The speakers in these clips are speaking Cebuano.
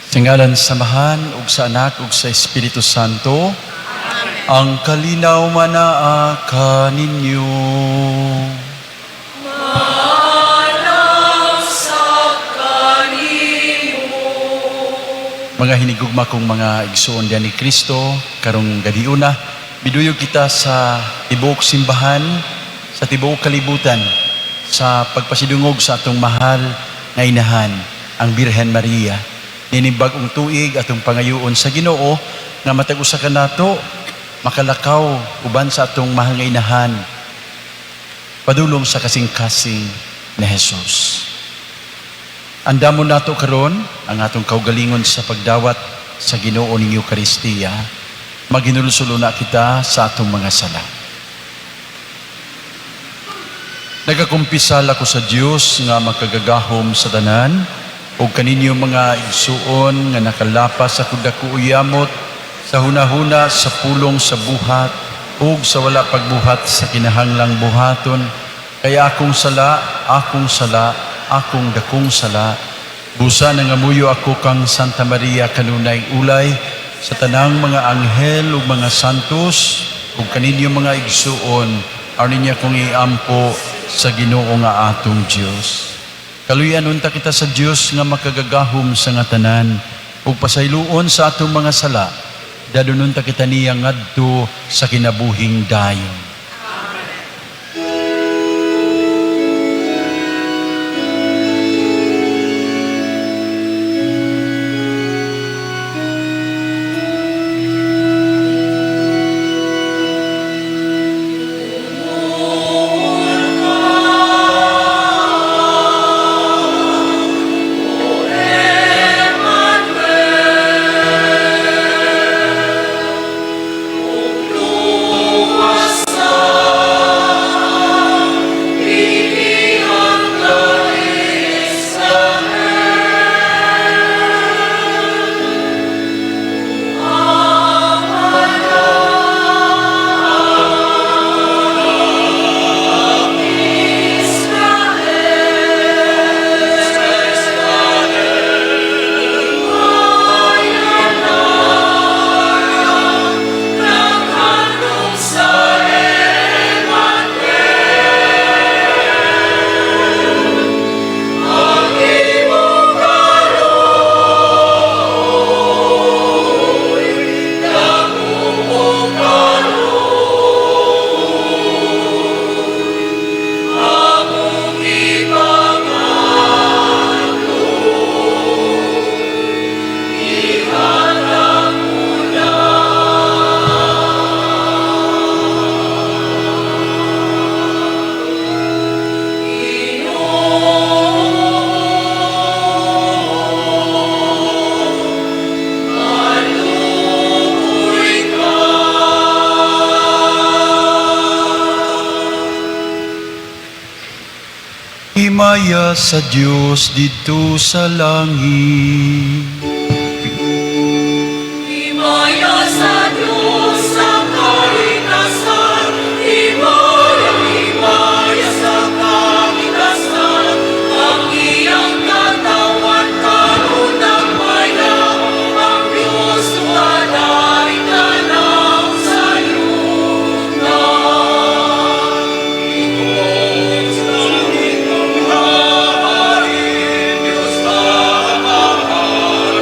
Sa ngalan sa Amahan, ug sa Anak, ug sa Espiritu Santo. Amen. Ang kalinaw manaa kaninyo. Mga hinigugma kong mga igsuon diyan ni Kristo, karong gabiuna, miduyog kita sa tibuok simbahan, sa tibuok kalibutan, sa pagpasidungog sa atong mahal nga inahan, ang Birhen Maria. Nining bag-ong tuig atong pangayoon sa Ginoo nga matag usa kanato makalakaw uban sa atong mahal nga inahan padulong sa kasing-kasing ni Jesus. Andamon nato karon ang atong kaugalingon sa pagdawat sa Ginoo ning Eukaristiya. Maghinulsol na kita sa atong mga sala. Nagakumpisal ako sa Dios nga makagagahom sa tanan ug kaninyo mga igsuon nga nakalapas sa dako yamot sa hunahuna, sa pulong, sa buhat ug sa wala pagbuhat sa kinahanglang buhaton, kay akong sala, akong sala, akong dakong sala. Busa nangamuyo ako kang Santa Maria kanunay ulay, sa tanang mga anghel ug mga santos ug kaninyo mga igsuon, aron niya kong iampo sa Ginoo nga atong Dios. Kaluyan unta kita sa Dios nga makagagahom sa nga tanan ug pasayloon sa atong mga sala. Dadon unta kita niya ngadto sa kinabuhing dayon. Himaya sa Dios didto sa langit. Himaya sa Diyos sa kalikasan, himaya, himaya sa kalikasan, ang iyang katawan karon nagmaya, ang Diyos walay tanaw sa yuta. Ikaw sa langit ang hari, Diyos ang hari.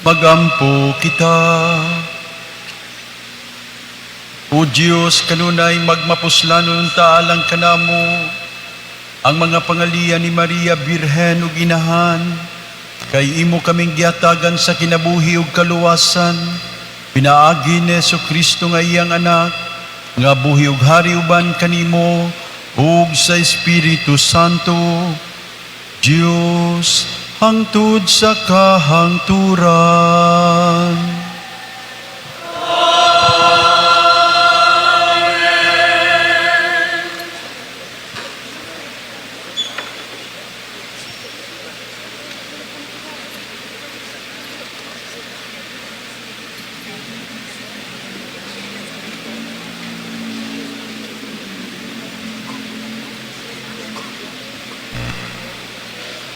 Magampo kita. O Diyos, kanunay magmapuslanon ta alang kanamo ang mga pangalian ni Maria Birhen ug Inahan, kay imo kaming gihatagan sa kinabuhi ug kaluwasan pinaagi ni Kristo nga iyang anak, nga buhi ug hari uban kanimo ug sa Espiritu Santo, Diyos, hangtod sa kahangturan.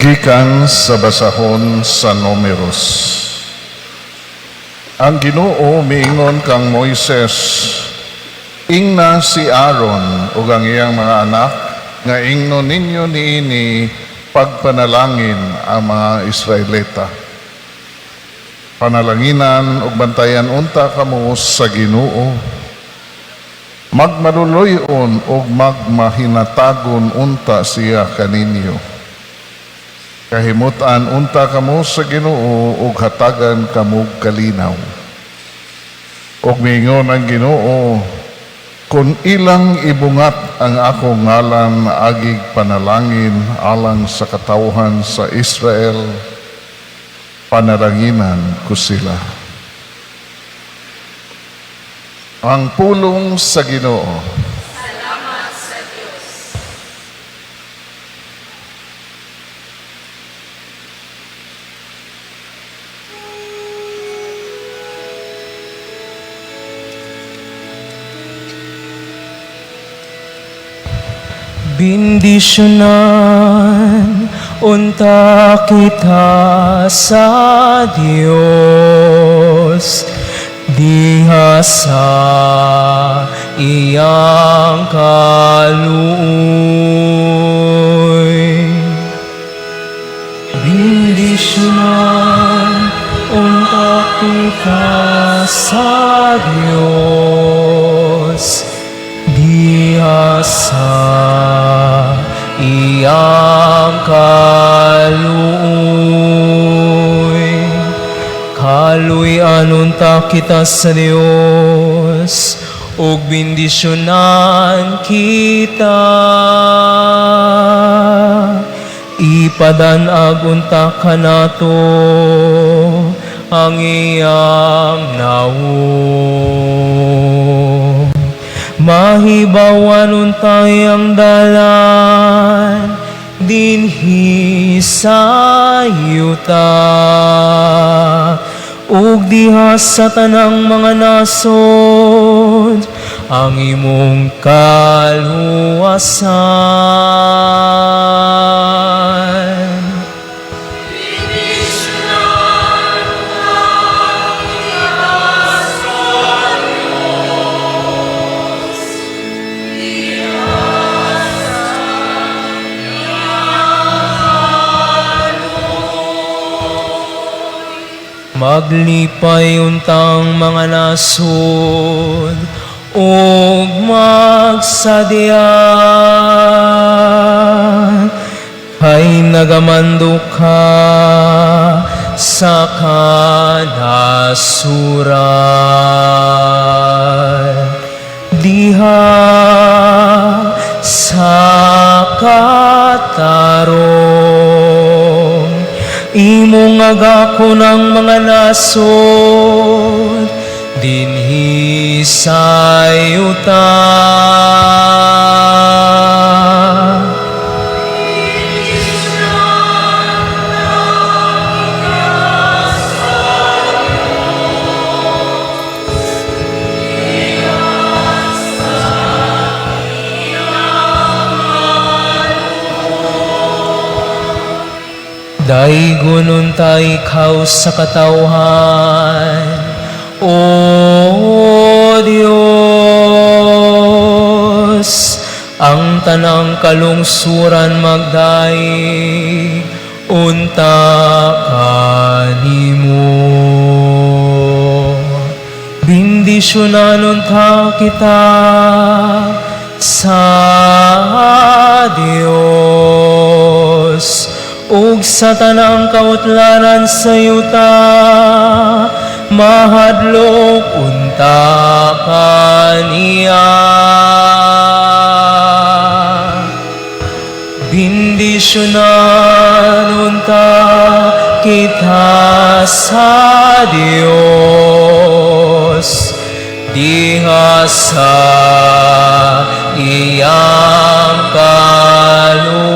Gikan sa basahon sa Numeros. Ang Ginoo miingon kang Moises, "Ingna si Aaron ug ang iyang mga anak nga ingnon ninyo niini pagpanalangin ang mga Israelita. Panalanginan ug bantayan unta kamo sa Ginoo. Magmaluluy-on ug magmahinatagon unta siya kaninyo. Kahimutan unta kamo sa Ginoo ug hatagan kamo kalinaw." Ug miingon ang Ginoo, "Kun ilang ibungat ang akong ngalan agig panalangin alang sa katawhan sa Israel, panalanginan ko sila." Ang pulong sa Ginoo. Salamat sa Diyos. Bendisyonan unta kita sa Dios diha sa iyang kaluoy. Bendisyonan unta kita sa Dios diha sa iyang kaluoy. Kaluy-an unta kita sa Dios ug bendisyonan kita. Ipadan-ag unta kanato ang iyang nawong. Mahibawan unta iyang dalan dinhi sa yuta ug diha sa tanang mga nasod ang imong kaluwasan. Bendisyonan kita sa Diyos diha sa iyang kaluoy. Maglipay untang mga nasod ug magsadya kay nagamando ka sa kanasuran diha sa katarong. Imong agakon ang mga nasod dinhi sa yuta. Bendisyonan kita sa Diyos diha sa iyang kaluoy. Daygon unta ikaw sa katawhan, O Dios. Ang tanang kalungsuran magdayeg unta kanimo. Bendisyonan unta kita sa Dios ug sa tanang kautlaran sa yuta, mahadlok unta kaniya. Bendisyonan unta kita sa Dios diha sa iyang kaluoy.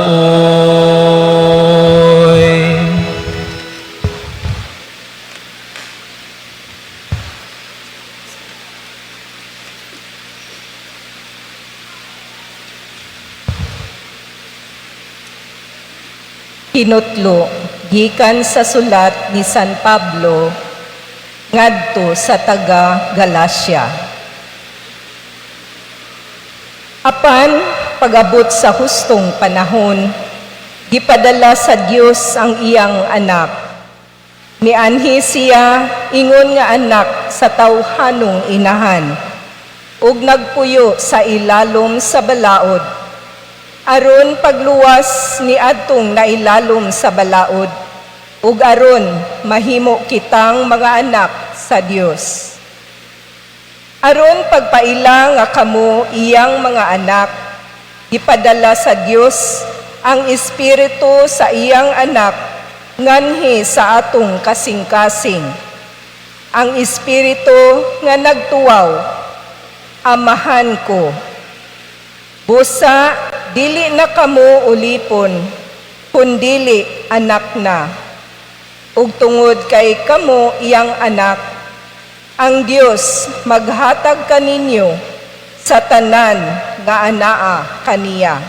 Hinutlo gikan sa sulat ni San Pablo ngadto sa taga Galacia. Apan pag-abot sa hustong panahon, gipadala sa Dios ang iyang anak. Mianhi siya ingon nga anak sa tawhanong inahan ug nagpuyo sa ilalom sa balaod aron pagluwas ni adtong nailalom sa balaod ug aron mahimo kitang mga anak sa Dios. Aron pagpaila nga kamo iyang mga anak, gipadala sa Dios ang espiritu sa iyang anak nganhi sa atong kasing-kasing. Ang espiritu nga nagtuwaw, "Amahan ko." Busa dili na kamo ulipon, kundili anak na. Ug tungod kay kamo iyang anak, ang Dios maghatag kaninyo sa tanan nga anaa kaniya.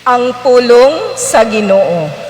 Ang pulong sa Ginoo.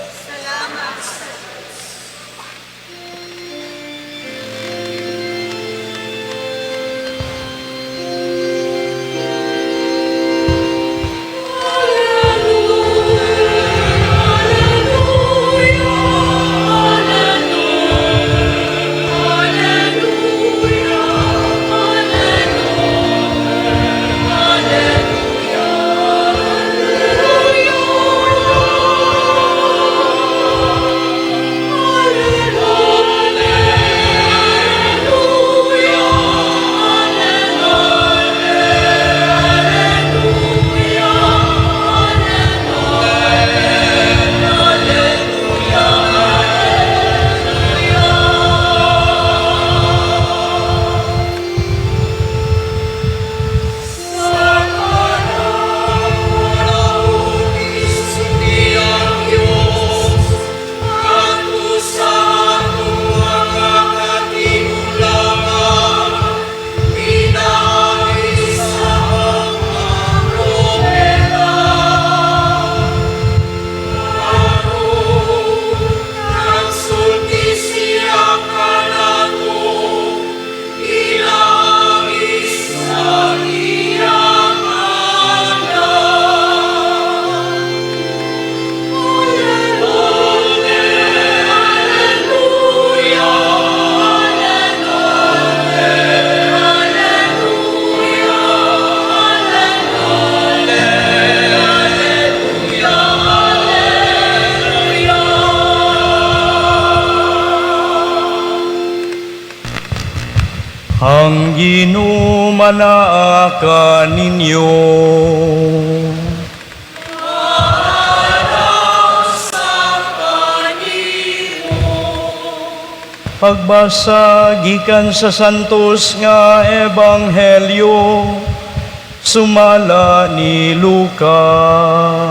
Ang Ginoo manaa kaninyo. Pagbasa gikan sa Santos nga Ebanghelyo sumala ni Lucas.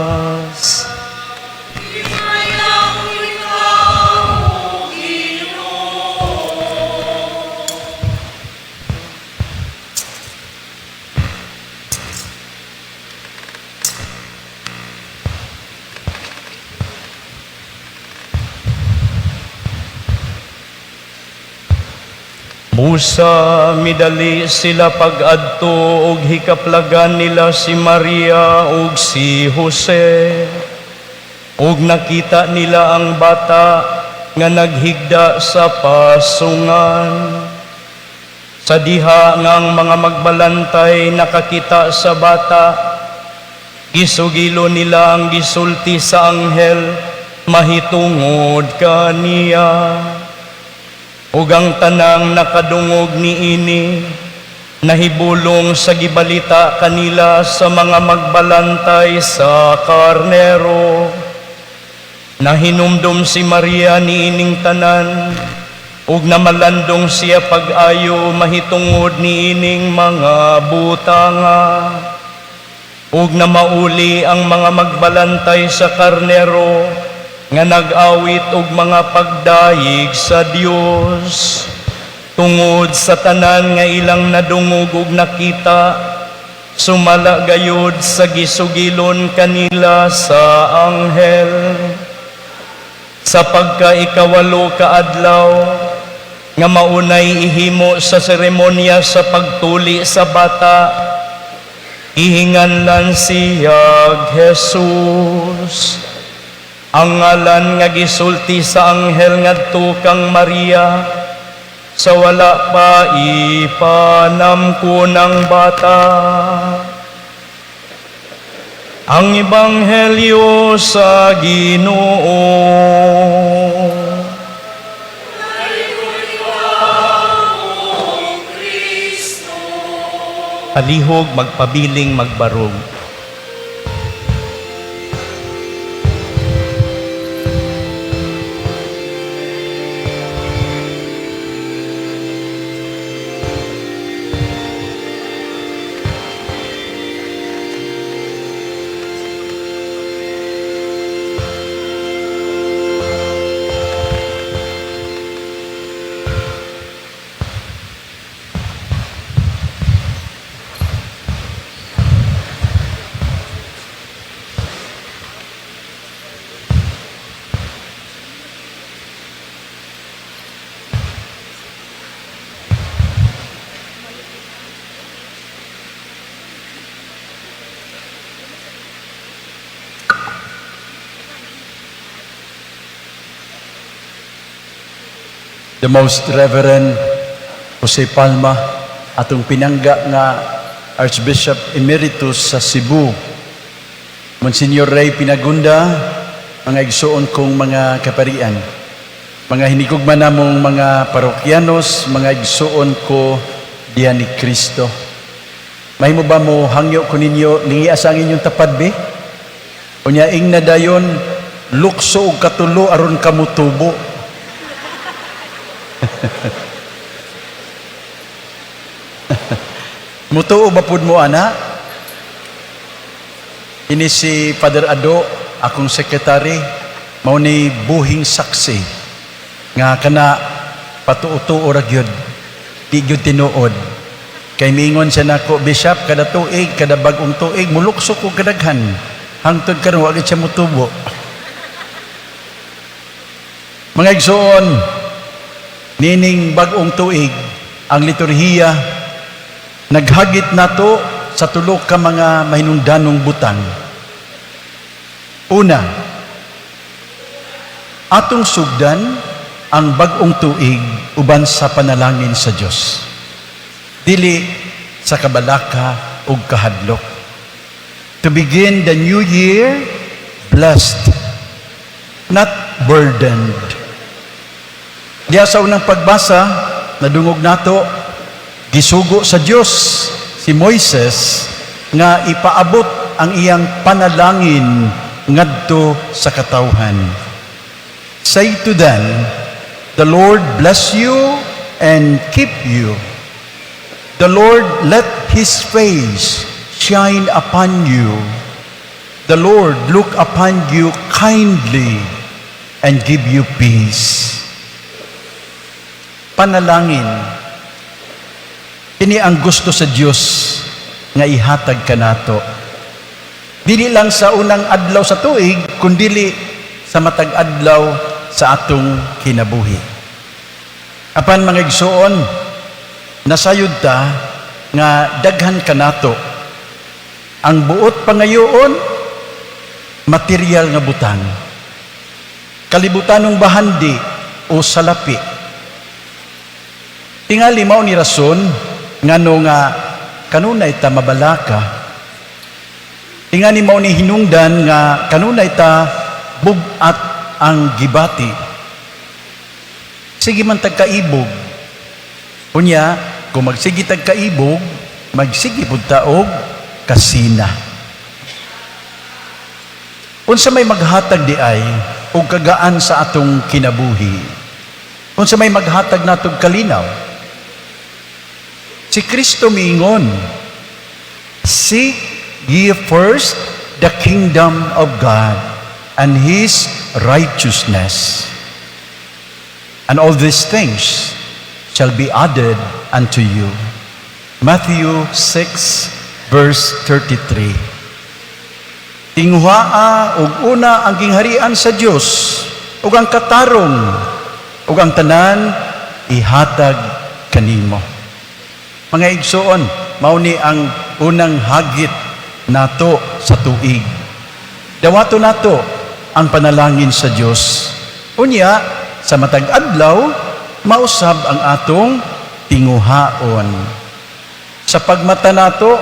Busa midali sila pag-adto og hikaplagan nila si Maria ug si Jose. Ug nakita nila ang bata nga naghigda sa pasungan. Sa diha nga ang mga magbalantay nakakita sa bata, gisugilo nila ang gisulti sa anghel mahitungod kaniya. Ug ang tanang nakadungog niini nahibulong sa gibalita kanila sa mga magbalantay sa karnero. Nahinumdum si Maria niining tanan ug namalandong siya pag-ayo mahitungod niining mga butanga. Ug namauli ang mga magbalantay sa karnero nga nag-awit og mga pagdayeg sa Dios tungod sa tanan nga ilang nadungog ug nakita, sumala gayud sa gisugilon kanila sa anghel. Sa pagka 8 ka adlaw nga maunay ihimo sa seremonya sa pagtuli sa bata, ihinganlan siya Jesus, ang ngalan nga gisulti sa anghel ngadto kang Maria sa wala pa ipanamkon ang bata. Ang Ebanghelyo sa Ginoo. Palihog magpabiling magbarog. The Most Reverend Jose Palma, atong pinangga nga Archbishop Emeritus sa Cebu, Monsignor Ray Pinagunda, mga igsuon kong mga kaparian, mga hinigugma namong mga parokyanos, mga igsuon ko diha ni Kristo. Mahimo ba mo hangyo ko ninyo, lingi asa ang inyong tapad be? Unya ingna dayon, lukso og katulo aron kamutubo. Mutuo ba pud mo ana? Ini si Father Ado, akong sekretary, mao ni buhing saksi nga kana patuo-tuo ra gyud, di gyud tinuod. Kay miingon siya nako, "Bishop, kada tuig, kada bag-ong tuig, mulukso ko kadaghan." Hangtod karon wa gyud siya mutubo. Mga igsoon, nining bag-ong tuig, ang liturhiya naghagit nato sa tulo ka mga mahinungdanong butang. Una, atong sugdan ang bag-ong tuig uban sa panalangin sa Dios. Dili sa kabalaka ug kahadlok. To begin the new year blessed, not burdened. Diya sa unang pagbasa, nadungog nato, gisugo sa Dios si Moises nga ipaabot ang iyang panalangin ngadto sa katawhan. "Say to them, 'The Lord bless you and keep you. The Lord let His face shine upon you. The Lord look upon you kindly and give you peace.'" Panalangin. Kini ang gusto sa Dios nga ihatag kanato. Dili lang sa unang adlaw sa tuig, kundili sa matag adlaw sa atong kinabuhi. Apan mga igsuon, nasayod ta nga daghan kanato ang buot pangayoon material nga butang. Kalibutanong bahandi. o salapi. Tingali mao ni rason ngano nga kanunay ta mabalaka. Tingali mao ni hinungdan nga kanunay ta bug-at ang gibati. Sige man tag kaibog. Unya, kung magsige tag kaibog, magsige pud ta og kasina. Unsa may maghatag di ay og kagaan sa atong kinabuhi? Unsa may maghatag natog kalinaw? Si Kristo miingon, "Seek ye first the kingdom of God and His righteousness, and all these things shall be added unto you." Matthew 6 verse 33. Tinguhaa og una ang gingharian sa Dios ug ang katarong, ug ang tanan ihatag kanimo. Mga igsoon, mao ni ang unang hagit nato sa tuig. Dawato nato ang panalangin sa Dios. Unya, sa matag adlaw, mausab ang atong tinguhaon. Sa pagmata nato,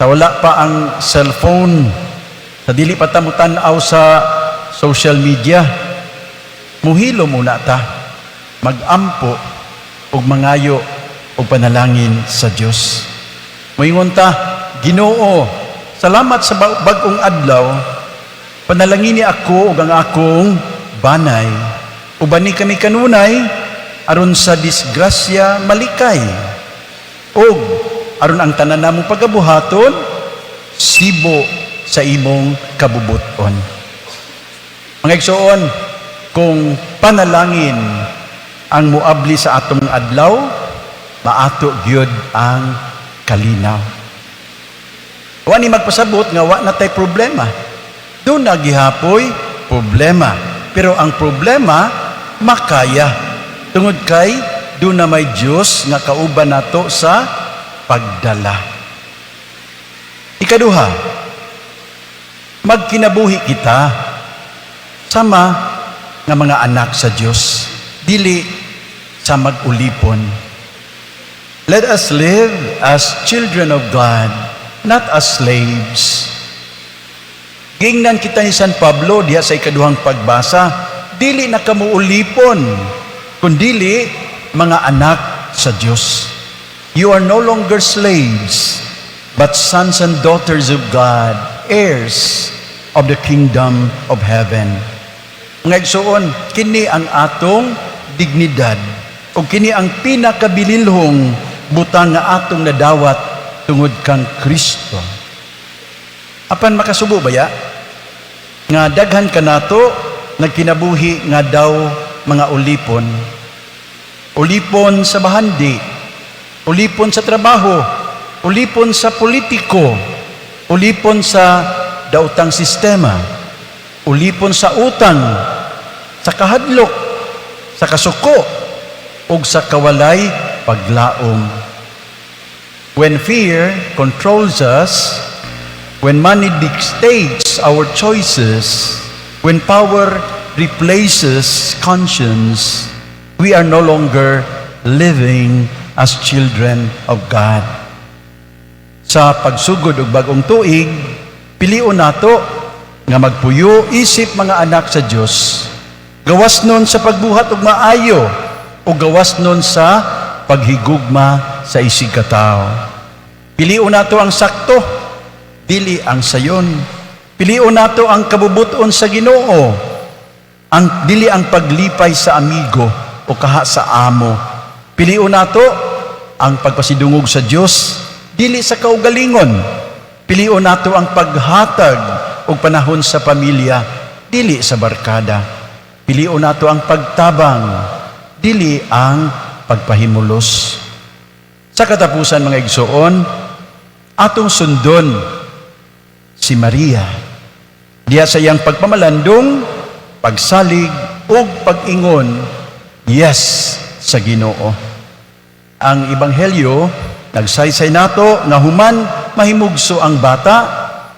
sa wala pa ang cellphone, sa dili pa ta tan-aw sa social media, muhilo muna ta, magampo ug mangayo og panalangin sa Dios. Moingon ta, "Ginoo, salamat sa bag-ong adlaw. Panalangini ako ug ang akong banay. Ubani kami kanunay aron sa disgrasya malikay. Ug aron ang tanan namong pagabuhaton sibo sa imong kabubuton." Mga igsoon, kung panalangin ang muabli sa atong adlaw, maato gyud ang kalinaw. Wa ni magpasabot nga wa na tay problema. Duna gihapoy problema. Pero ang problema makaya tungod kay duna may Dios nga kauban nato sa pagdala. Ikaduha, magkinabuhi kita sama nga mga anak sa Dios, dili sa mag-ulipon. Let us live as children of God, not as slaves. Gingnan kita ni San Pablo diha sa ikaduhang pagbasa, dili na kamo ulipon, kundili mga anak sa Dios. You are no longer slaves, but sons and daughters of God, heirs of the kingdom of heaven. Mga igsoon, kini ang atong dignidad o kini ang pinakabililhong butang nga atong nadawat tungod kang Kristo. Apan makasubo baya nga daghan kanato nagkinabuhi nga daw mga ulipon? Ulipon sa bahandi, ulipon sa trabaho, ulipon sa politiko, ulipon sa daotang sistema, ulipon sa utang, sa kahadlok, sa kasuko, ug sa kawalay paglaom. When fear controls us, when money dictates our choices, when power replaces conscience, we are no longer living as children of God. Sa pagsugod og bagong tuig, pilion nato nga magpuyo isip mga anak sa Dios. Gawas nun sa pagbuhat og maayo o gawas nun sa paghigugma sa isig katawo. Pilion nato ang sakto, dili ang sayon. Pilion nato ang kabubuton sa Ginoo, ang dili ang paglipay sa amigo o kaha sa amo. Pilion nato ang pagpasidungog sa Dios, dili sa kaugalingon. Pilion nato ang paghatag og panahon sa pamilya, dili sa barkada. Pilion nato ang pagtabang, dili ang pagpahimulos. Sa katapusan, mga igsoon, atong sundon si Maria. Diha sa iyang pagpamalandong, pagsalig ug pag-ingon, "Yes" sa Ginoo. Ang Ebanghelyo nagsaysay nato nga human mahimugso ang bata,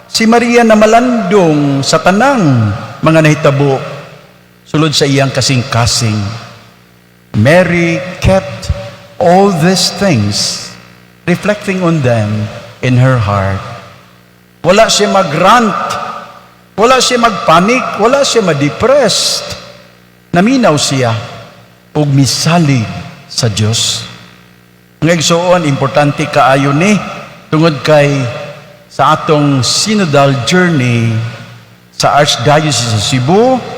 si Maria na malandong sa tanang mga nahitabo. Sulod sa iyang kasing-kasing. Mary kept all these things, reflecting on them in her heart. Wala siya mag-rant, wala siya mag-panic, wala siya ma-depressed. Naminaw siya ug misalig sa Dios. Mga igsoon, importante kaayo ni tungod kay sa atong synodal journey sa Archdiocese sa Cebu,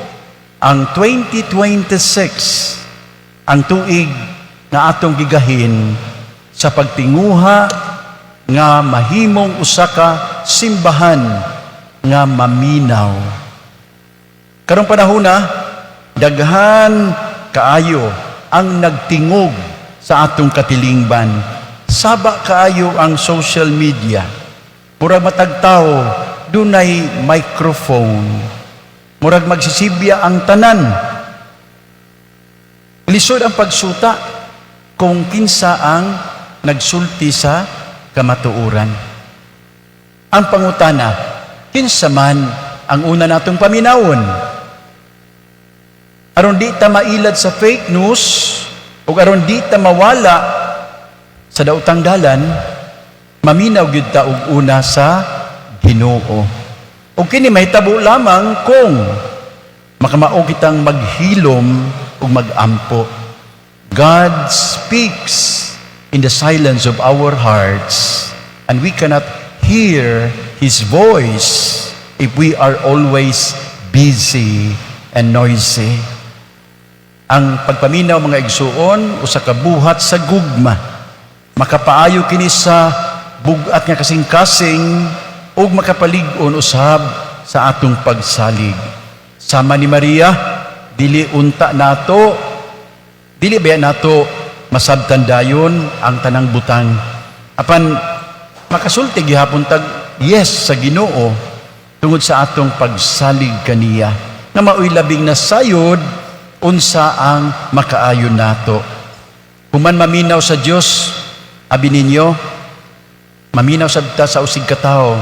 ang 2026 ang tuig nga atong gigahin sa pagtinguha nga mahimong usa ka simbahan nga maminaw. Karong panahona, daghan kaayo ang nagtingog sa atong katilingban. Saba kaayo ang social media. Murag matag tawo dunay microphone. Murag magsisibya ang tanan. Lisod ang pagsuta kung kinsa ang nagsulti sa kamatuoran. Ang pangutana, kinsa man ang una natong paminawon? Aron di ta mailad sa fake news ug aron di ta mawala sa daotang dalan, maminaw gyud ta og una sa Ginoo. Ug kini mahitabo lamang kung makamao kitang maghilom ug magampo. God speaks in the silence of our hearts, and we cannot hear His voice if we are always busy and noisy. Ang pagpaminaw, mga igsuon, usa ka buhat sa gugma. Makapaayo kini sa bug-at nga kasing-kasing ug makapalig-on usab sa atong pagsalig. Sama ni Maria, dili unta nato, dili ba nato masabtan dayon ang tanang butang. Apan makasulti gihapon tag yes sa Ginoo tungod sa atong pagsalig kaniya nga maoy labing nasayod unsa ang makaayon nato. Human maminaw sa Dios, abi ninyo, maminaw sad ta sa usig ka tawo.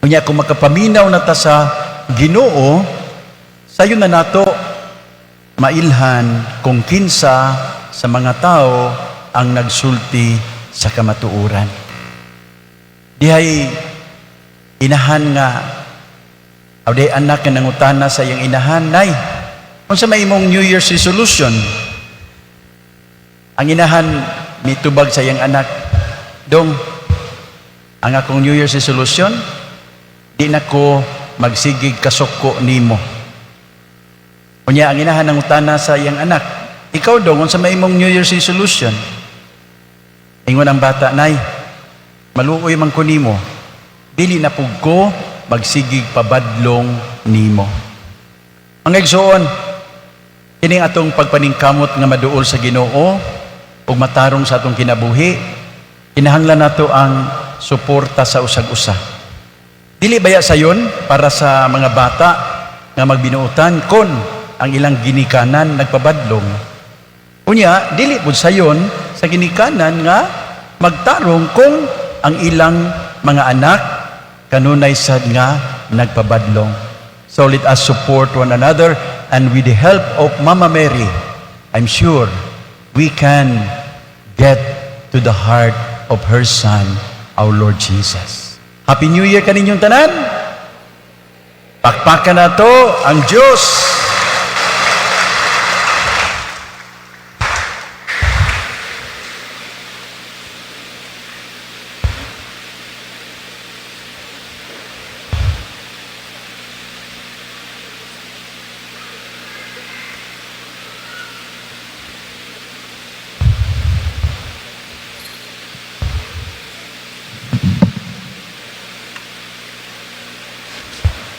Unya kung makapaminaw na ta sa Ginoo, sayon na nato mailhan kung kinsa sa mga tao ang nagsulti sa kamatuoran. Dihay inahan nga aw dihay anak nga nangutana sa iyang inahan, "Nay, unsa may imong New Year's resolution?" Ang inahan mitubag sa iyang anak, "Dong, ang akong New Year's resolution, di na ko magsigig kasuko nimo." Unya ang inahan nangutana sa iyang anak, "Ikaw dong, unsa may imong New Year's resolution?" Ingon ang bata, "Nay, maluoy man ko nimo, dili na pug ko magsigig pabadlong nimo." Mga igsoon, kining atong pagpaningkamot nga maduol sa Ginoo ug matarong sa atong kinabuhi, kinahanglan nato ang suporta sa usag-usa. Dili baya sayon para sa mga bata nga magbinuotan kon ang ilang ginikanan nagpabadlong? Unya, dili pud sayon sa ginikanan nga magtarong kung ang ilang mga anak kanunay sad nga nagpabadlong. So let us support one another, and with the help of Mama Mary, I'm sure we can get to the heart of her Son, our Lord Jesus. Happy New Year kaninyong tanan! Pakpakan nato ang Diyos!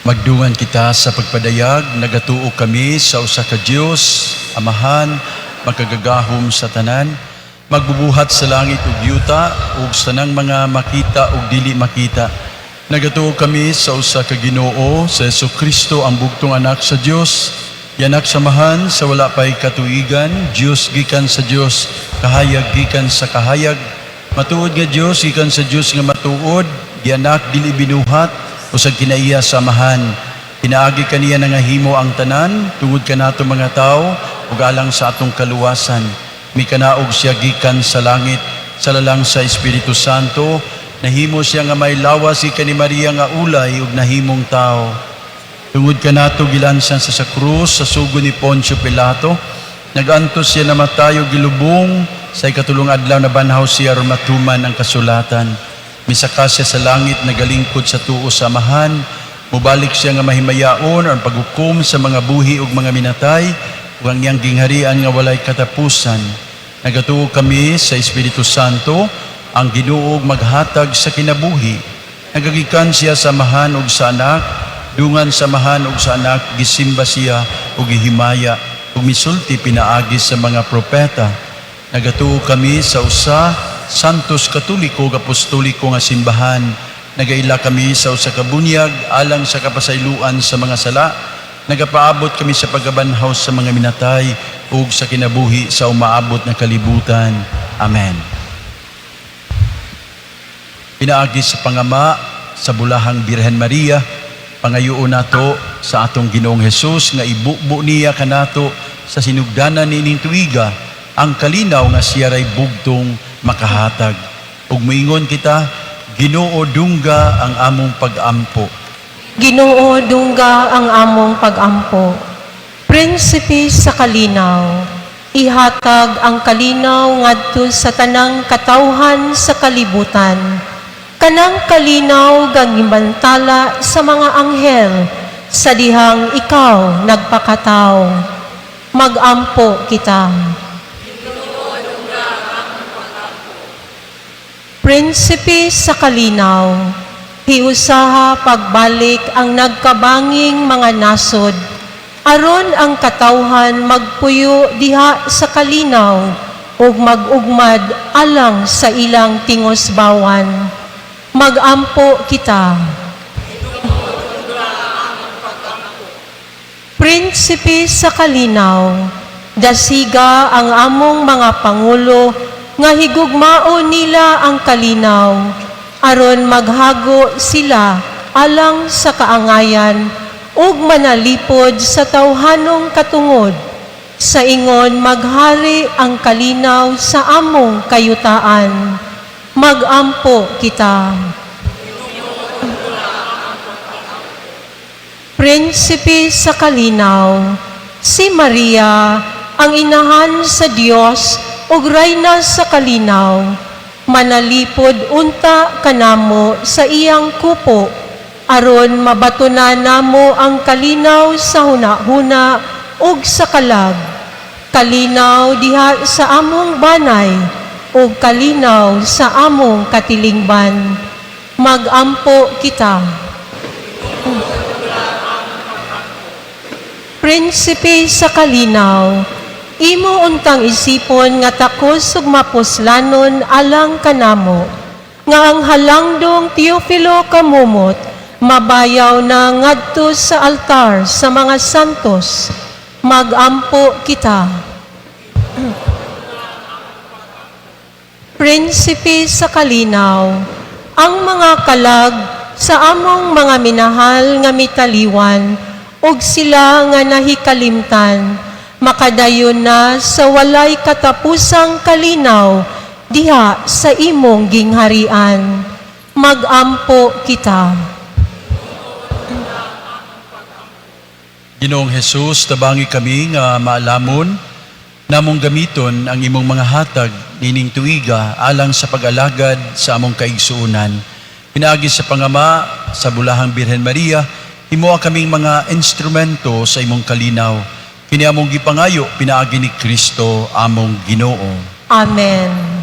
Magdungan kita sa pagpadayag, nagatuo kami sa usa ka Dios, Amahan, makagagahom sa tanan, magbubuhat sa langit ug yuta ug sa tanang mga makita ug dili makita. Nagatuo kami sa usa ka Ginoo, sa Kristo, ang bugtong anak sa Dios, gianak sa Amahan sa wala pay katuigan, Dios gikan sa Dios, kahayag gikan sa kahayag, matuod nga Dios gikan sa Dios nga matuod, gianak dili binuhat, usag kinaiya sa Amahan. Pinaagi kaniya nangahimo ang tanan tungod kanato mga tawo ug alang sa atong kaluwasan. Mikanaog siya gikan sa langit sa lalang sa Espiritu Santo. Nahimo siya nga may lawas gikan ni Maria nga ulay ug nahimong tao. Tungod kanato gilansan sa sa krus sa sugo ni Poncio Pilato, nagantos siya namatay ug gilubong sa ikatulong adlaw nabanhaw siya aron matuman ang kasulatan. Misaka siya sa langit nagalingkod sa tuo sa Amahan, mubalik siya nga mahimayaon ang paghukom sa mga buhi ug mga minatay ug ang iyang gingharian nga walay katapusan. Nagatuo kami sa Espiritu Santo, ang Ginoo ug maghatag sa kinabuhi. Nagagikan siya sa Amahan ug sa Anak, dungan sa Amahan ug sa Anak, gisimba siya ug gihimaya ug misulti pinaagi sa mga propeta. Nagatuo kami sa usa Santos Katoliko ug Apostoliko nga simbahan. Nagaila kami sa usa ka bunyag alang sa kapasayloan sa mga sala. Nagapaabot kami sa pagkabanhaw sa mga minatay ug sa kinabuhi sa umaabot na kalibutan. Amen. Pinaagi sa pangama sa bulahang Birhen Maria, pangayoon nato sa atong Ginoong Hesus nga ibubo niya kanato sa sinugdanan niining tuiga ang kalinaw nga siya ray bugtong makahatag. Ug moingon kita, Ginoo dungga ang among pag-ampo. Ginoo dungga ang among pag-ampo. Prinsipe sa kalinaw, ihatag ang kalinaw ngadto sa tanang katawhan sa kalibutan. Kanang kalinaw gangimantala sa mga anghel sa dihang ikaw nagpakataw. Magampo kita. Prinsipe sa kalinaw, hiusaha pagbalik ang nagkabanging mga nasod, aron ang katawhan magpuyo diha sa kalinaw ug mag-ugmad alang sa ilang tingosbawan. Magampo kita. Prinsipe sa kalinaw, dasiga ang among mga pangulo nga higugmao nila ang kalinaw, aron maghago sila alang sa kaangayan ug manalipod sa tawhanong katungod. Sa ingon maghari ang kalinaw sa among kayutaan. Magampo kita. Prinsipe sa kalinaw, si Maria, ang inahan sa Dios ug rayna sa kalinaw, manalipod unta kanamo sa iyang kupo, aron mabatuna namo ang kalinaw sa hunahuna ug sa kalag. Kalinaw diha sa among banay ug kalinaw sa among katilingban. Magampo kita. Prinsipe sa kalinaw, imo untang isipon nga takos ug mapuslanon alang kanamo, nga ang halangdong Teofilo Camomot mabayaw na ngadto sa altar sa mga santos. Magampo kita. Prinsipe sa kalinaw, ang mga kalag sa among mga minahal nga mitaliwan ug sila nga nahikalimtan, makadayon na sa walay katapusang kalinaw diha sa imong gingharian. Magampo kita. Ginoong Hesus, tabangi kami nga maalamon namong gamiton ang imong mga hatag nining tuiga alang sa pag-alagad sa among kaigsuonan. Pinaagi sa pangama sa bulahang Birhen Maria, himoa kaming mga instrumento sa imong kalinaw. Kini among gipangayo pinaagi ni Kristo among Ginoo. Amen.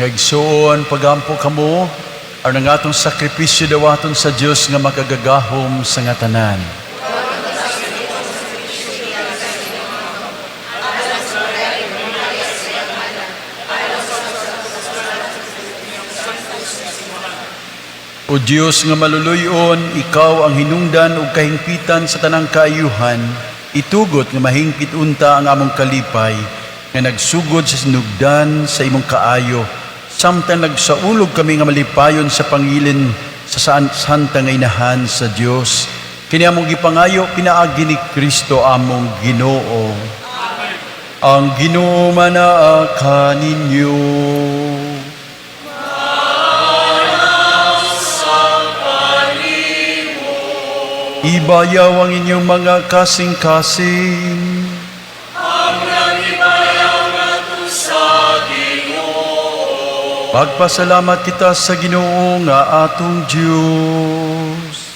Mga igsoon, pagampo kamo, aron ang atong sakripisyo dawaton sa Dios nga makagagahom sa nga tanan. O Dios nga maluluyon, ikaw ang hinungdan ug kahingpitan sa tanang kaayuhan, itugot nga mahingpit unta ang among kalipay, nga nagsugod sa sinugdan sa imong kaayo, samtang nagsaulog kami nga malipayon sa pangilin sa santa nga inahan sa Dios. Kini among gipangayo pinaagi ni Kristo among Ginoo. Amen. Ang Ginoo manaa kaninyo. Ibayaw ang inyong mga kasing-kasing. Pagpasalamat kita sa Ginoo nga atong Dios.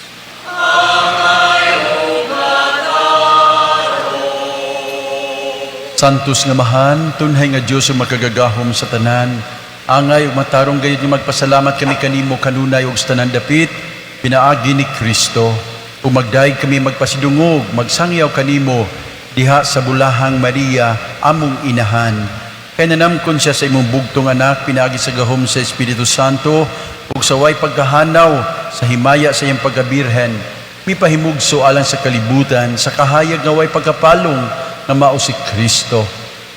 Santos nga Amahan, tunhay nga Dios ug makagagahom sa tanan, angay ug matarong gayud nga magpasalamat kami kanimo kanunay ug sa tanan dapit pinaagi ni Kristo. Ug magdayeg kami magpasidungog, magsangyaw kanimo diha sa bulahang Maria among inahan. Kay nanamkon siya sa imong bugtong anak pinaagi sa gahom sa Espiritu Santo ug sa way pagkahanaw sa himaya sa iyang pagkabirhen, mipahimugso alang sa kalibutan sa kahayag nga way pagkapalong nga mao si Kristo.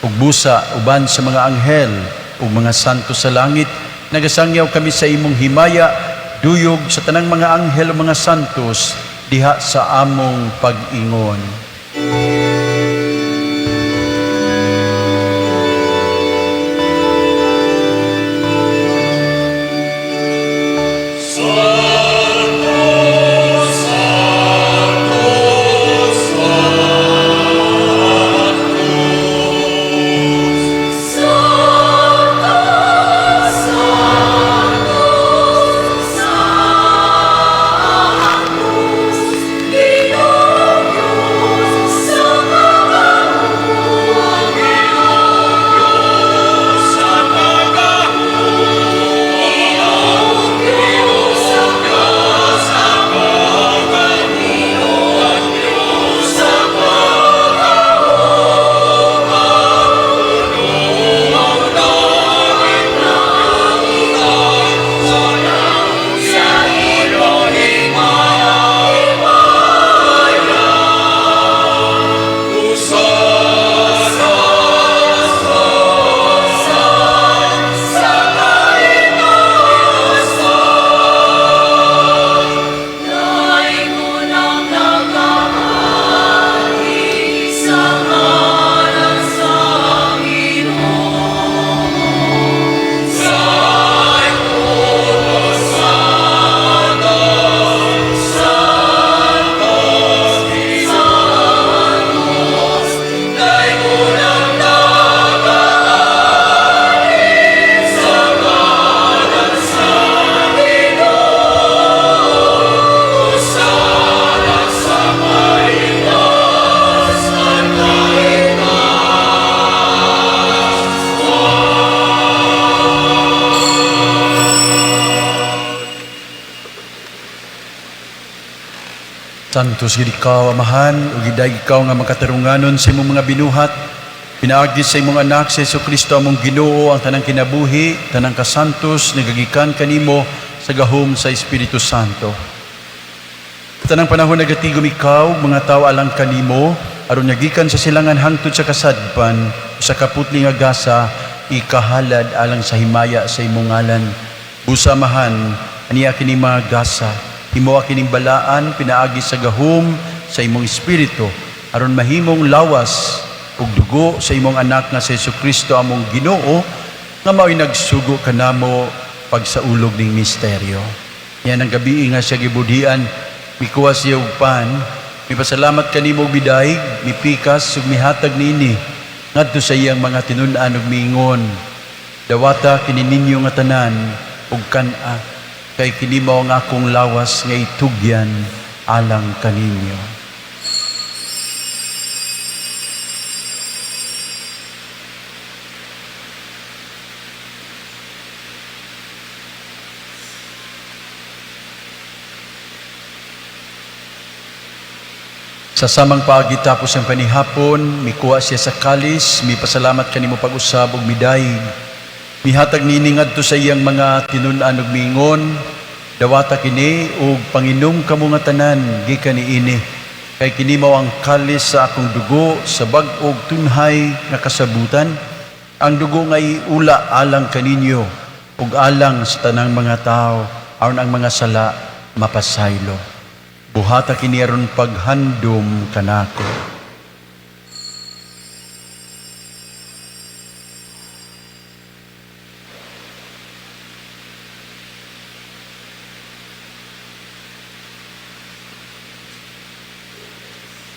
Ug busa uban sa mga anghel ug mga santo sa langit, nagasangyaw kami sa imong himaya duyog sa tanang mga anghel ug mga santos diha sa among pag-ingon. Santos gid ikaw, Amahan, ug gidayeg ikaw nga makatarunganon sa imong mga binuhat. Pinaagi sa imong anak sa Jesu Kristo among Ginoo ang tanang kinabuhi, tanang kasantos nagagikan kanimo sa gahom sa Espiritu Santo. Tanang panahon nagatigom ikaw, mga tawo alang kanimo, aron nagikan sa silangan hangtod sa kasadpan, sa kaputli nga gasa, ikahalad alang sa himaya sa imong ngalan. Busa, Amahan, aniya kini mga gasa, himoa kining balaan pinaagi sa gahom sa imong Espiritu, aron mahimong lawas ug dugo sa imong anak nga si Jesu Kristo among Ginoo, nga mao'y nagsugo kanamo pagsaulog ning misteryo. Yan ang gabi nga siya gibudhian, mikuha siya og pan, mipasalamat kanimo ug midayeg, mipikas ug mihatag niini ngadto sa iyang mga tinun-an ug miingon, "Dawata kini ninyo nga tanan ug kan-a, kay kini mao ang akong lawas nga itugyan alang kaninyo." Sa samang paagi tapos ang panihapon, mikuha siya sa kalis, mipasalamat kanimo pag-usab ug midayig. Mihatag niini ngadto sa iyang mga tinun-an ug miingon, "Dawata kini ug panginom kamo nga tanan gikan niini. Kay kini mao ang kalis sa akong dugo sa bag-ong tunhay nga kasabutan, ang dugo nga iula alang kaninyo ug alang sa tanang mga tawo aron ang mga sala mapasaylo. Buhata kini aron paghandom kanako."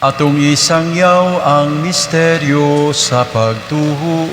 Atong isangyaw ang misteryo sa pagtuo.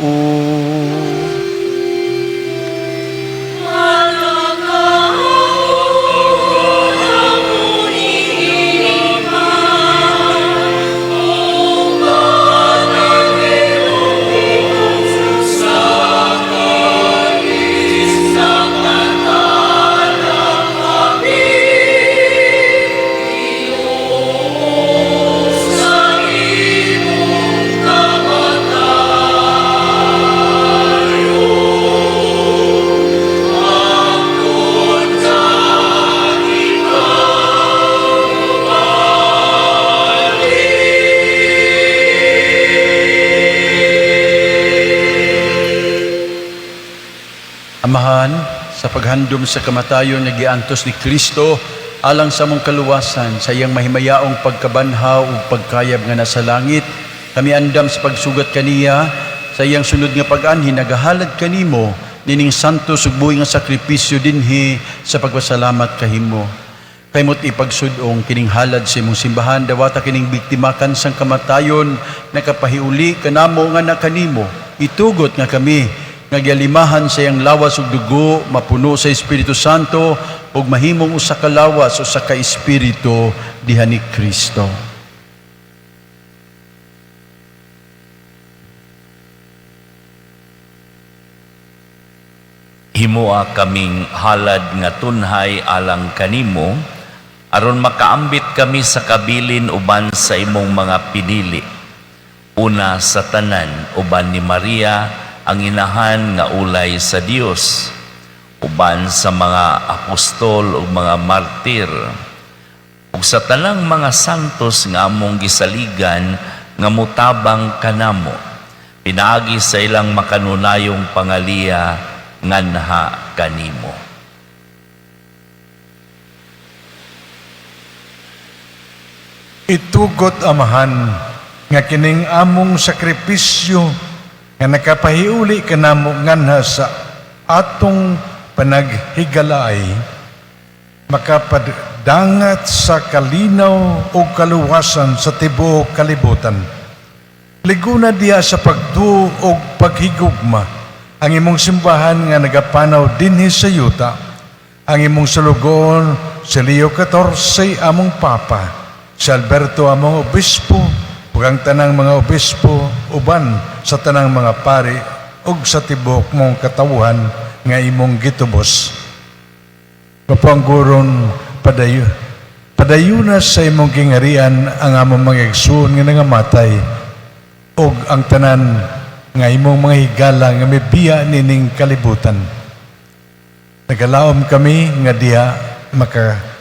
Amahan, sa paghandom sa kamatayon nga giantos ni Kristo alang sa among kaluwasan, sa iyang mahimayaong pagkabanhaw ug pagkayab nga nasa langit, kami andam sa pagsugat kaniya sa iyang sunod nga pag-anhi, nagahalad kanimo nining santo ug buhi nga sakripisyo dinhi sa pagpasalamat kahimo. Kahimot ipagsud-ong kining halad sa imong simbahan, dawata kining biktima kansang kamatayon nakapahiuli kanamo nga nakanimo. Itugot nga kami nga gialimahan sa iyang lawas ug dugo mapuno sa Espiritu Santo ug mahimong usa ka lawas, usa ka espiritu diha ni Kristo. Himoa kaming halad nga tunhay alang kanimo aron makaambit kami sa kabilin uban sa imong mga pinili. Una sa tanan uban ni Maria ang inahan nga ulay sa Dios, uban sa mga apostol ug mga martir, ug sa tanang mga santos nga among gisaligan nga mutabang kanamo pinaagi sa ilang makanunayong pangaliya nganha kanimo. Itugot, Amahan, nga kining among sakripisyo nga nakapahiuli kanamo nganha sa atong panaghigalaay makapadangat sa kalinaw o kaluwasan sa tibuok kalibutan. Liguna diha sa pagduo o paghigugma ang imong simbahan nga nagapanaw dinhi sa yuta, ang imong sulugoon si Leo XIV among Papa, si Alberto among Obispo, ug ang tanang mga obispo uban sa tanang mga pari ug sa tibuok mong katawhan nga imong gitubos. Mapangguron padayuna sa imong gingarian ang among mga igsuon nga nangamatay ug ang tanan nga imong mga higala nga mibiya nining kalibutan. Nagalaom kami nga diha maka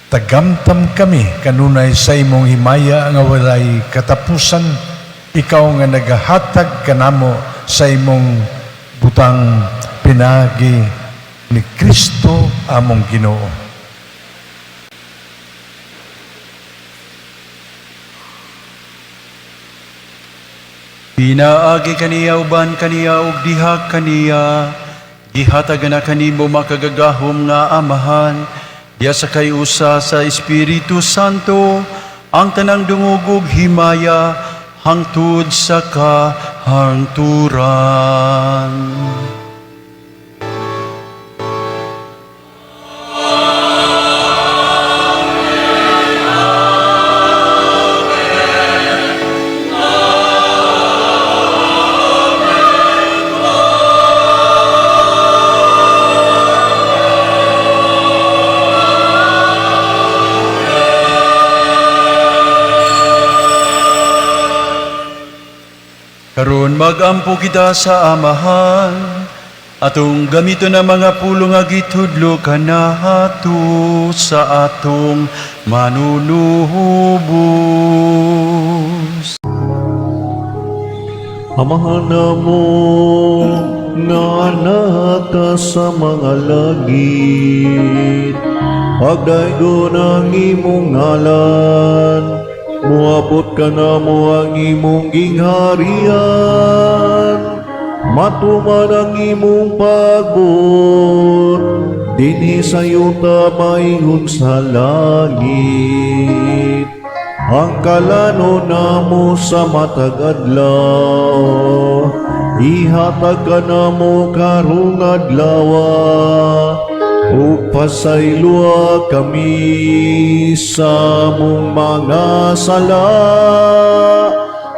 tagamtam kami kanunay sa imong himaya nga walay katapusan, ikaw nga nagahatag kanamo sa imong butang pinagi ni Kristo among Ginoo. Pinaagi kaniya, uban kaniya ug diha kaniya, gihatag na kanimo makagagahom nga Amahan, diya sa kay-usa sa Espiritu Santo, ang tanang dungog ug himaya hangtod sa kahangturan. Karon magampo kita sa Amahan, atong gamiton ang mga pulong nga gitudlo kanato sa atong manunubos. Amahan namo nga naa sa mga langit, pagdaygon ang imong ngalan, muabot kanamo ang imong gingharian, matuman ang imong pagbuot, dinhi sa yuta maingon sa langit. Ang kalanon namo sa matag adlaw, ihatag kanamo karong adlaw, ug pasayloa kami sa among mga sala,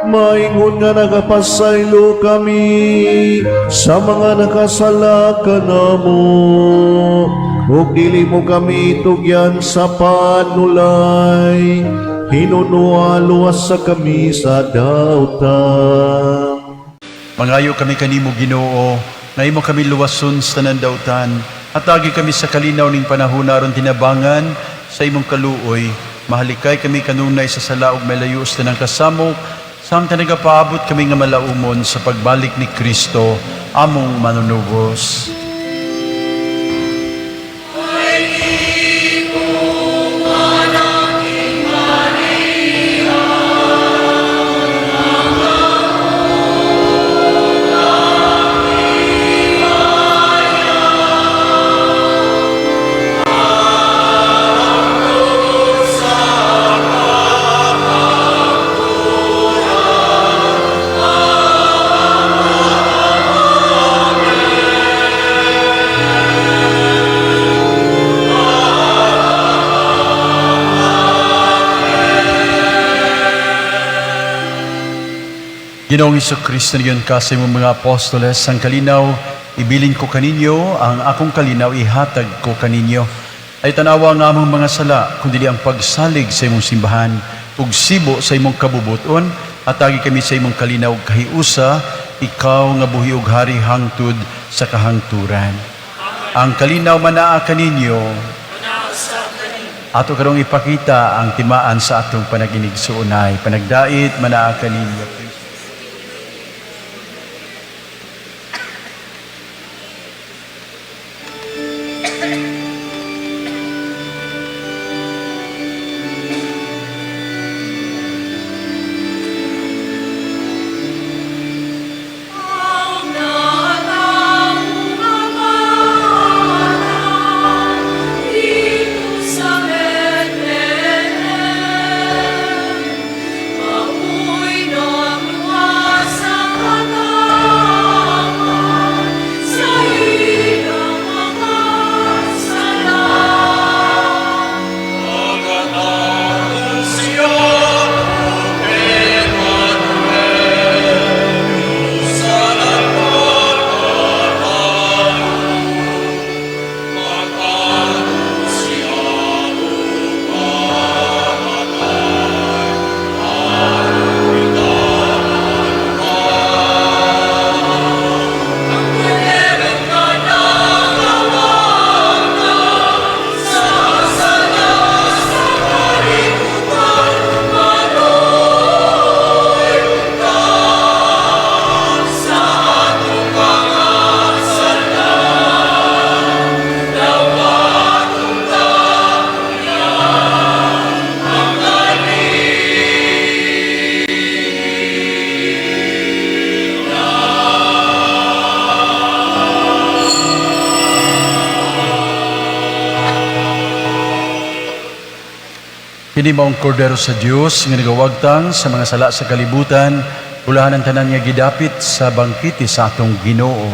maingon nga nagapasaylo kami sa mga nakasala kanamo, ug dili mo kami tugyan sa panulay, hinunoa luwasa kami sa dautan. Mangayo kami kanimo, Ginoo, nga imo kami luwason sa tanan dautan. Hatagi kami sa kalinaw ning panahon aron tinabangan sa imong kaluoy. Mahalikay kami kanunay sa sala ug malayo sa tanang kasamok, samtang nagapaabot kami nga malaumon sa pagbalik ni Kristo, among manunubos. Ginoong Kristo, niingon ka sa imong mga apostoles, "Ang kalinaw ibilin ko kaninyo, ang akong kalinaw ihatag ko kaninyo. Ayaw tanawa ang among mga sala, kundi ang pagsalig sa imong simbahan, ug sibo sa imong kabubuton, hatagi kami sa imong kalinaw ug kahiusa, ikaw nga buhi ug hari hangtod sa kahangturan." Ang kalinaw manaa kaninyo. Ato karong ipakita ang timaan sa atong panaginigsuonay. Panagdait manaa kaninyo. Dito sa Bethlehem, mao'y nagluwas sa katawhan sa ilang mga sala. Siya, Emmanuel, sa nagpapatalo, Magpano siya umamatay, aron kita Ang kordero nga nangawagtang sa sala sa kalibutan, maluoy unta sa atong mga sala. Dawat unta iyang ang Kini mao ang kordero sa Dios nga nagawagtang sa mga sala sa kalibutan, bulahan ang tanan nga gidapit sa bangkete sa atong Ginoo.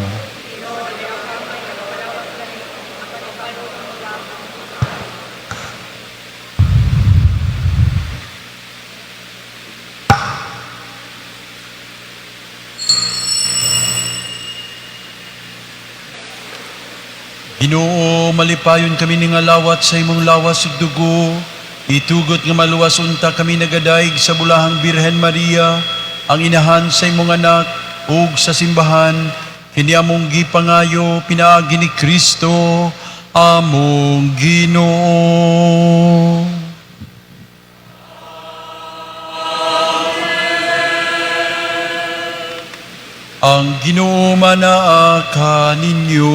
Ginoo, malipayon kami ningalawat sa imong lawas ug dugo. Itugot nga maluwas unta kami nagadayeg sa bulahang Birhen Maria, ang inahan sa imong anak. ug sa simbahan. Kini among gipangayo pinaagi ni Kristo among Ginoo. Ang Ginoo manaa kaninyo.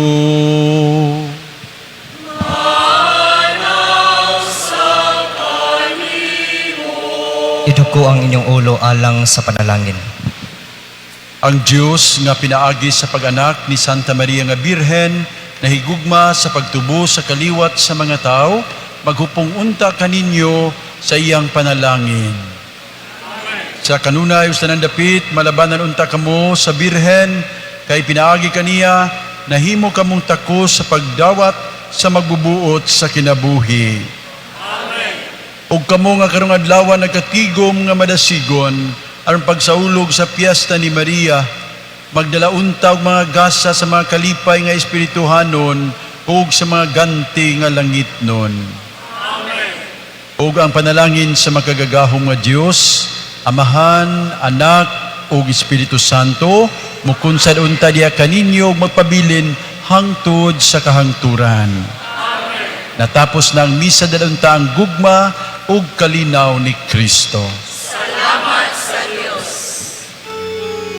Iduko ang inyong ulo alang sa panalangin. Ang Dios nga pinaagi sa pag-anak ni Santa Maria nga Birhen, nahigugma sa pagtubo sa kaliwat sa mga tao, maghupong unta kaninyo sa iyang panalangin. Sa kanunay sa dapit, malabanan unta kamo sa Birhen, kay pinaagi kaniya, nahimo kamong takos sa pagdawat sa magbubuot sa kinabuhi. Ug kamo nga karong adlaw nagkatigom nga madasigon aron pagsaulog sa piyesta ni Maria, magdala unta og mga gasa sa mga kalipay nga espirituhanon ug sa mga ganti nga langitnon. Ug ang panalangin sa makagagahom nga Dios, Amahan, Anak ug Espiritu Santo, mukunsad unta diha kaninyo ug magpabilin hangtod sa kahangturan. Natapos na ang misa, dad-a unta ang gugma ug kalinaw ni Kristo.